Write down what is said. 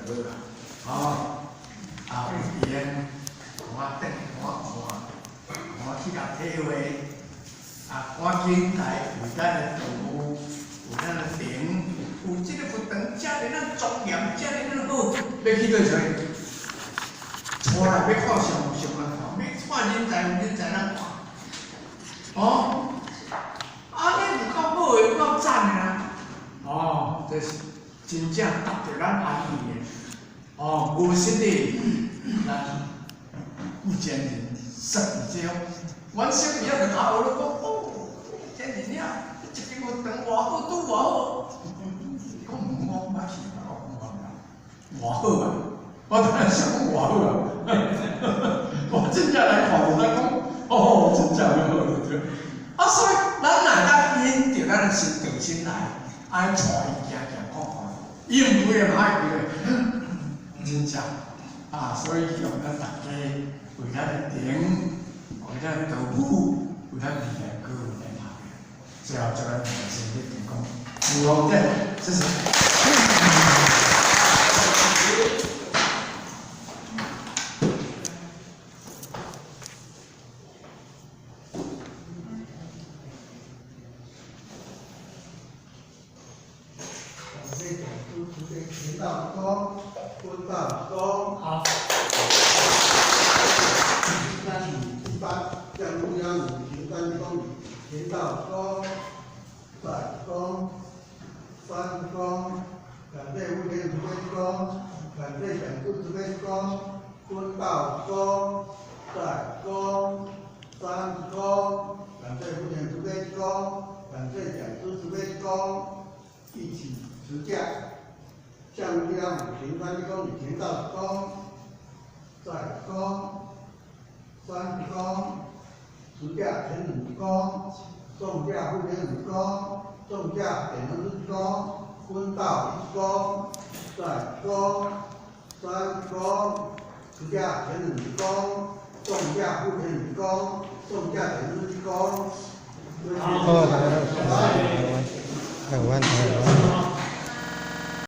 好啦。哦，啊，有闲，我等我看，我去共體會，啊，趕緊來為咱的道務，為咱的庭，有這个佛堂遮爾仔莊嚴，遮爾仔好，欲去佗佗？帶來欲看上有上人看，欲看人才有人才通看。哦，按呢有夠好的，有夠讚的啦。哦，這是真正值著咱安慰的。哦，無實的，咱有錢人說佇這，阮小朋友就甲學咧講，哦，錢人遐，一間佛堂偌好，拄偌好。講毋我捌去，我講我毋知，偌好啊！我當然想講偌好啊！我真正來看就知講，哦，真正要好就對。啊，所以咱若會當因著咱的心動心來，愛帶伊行行看看，伊毋會嘛愛記咧，真正啊，所以希望咱大家為咱的庭，為咱的道務，為咱未來各位來拍拼。最後祝咱大家身體健康，有福點，謝謝。行道公，分道公。好。三五一八，将中央五行三公，行道公，载公，三公，感谢武天慈悲公，感谢讲师慈悲公，分道公，载公，三公，感谢武天慈悲公，感謝講師慈悲公，一起持架。向中央五行三公，行道公，載公，三公，持架前五公，眾駕護天五公，眾駕點燈一公，分道一公，載公，三公，持架前五公，眾駕護天五公，眾駕點燈一公。好，大家好，台灣，台灣。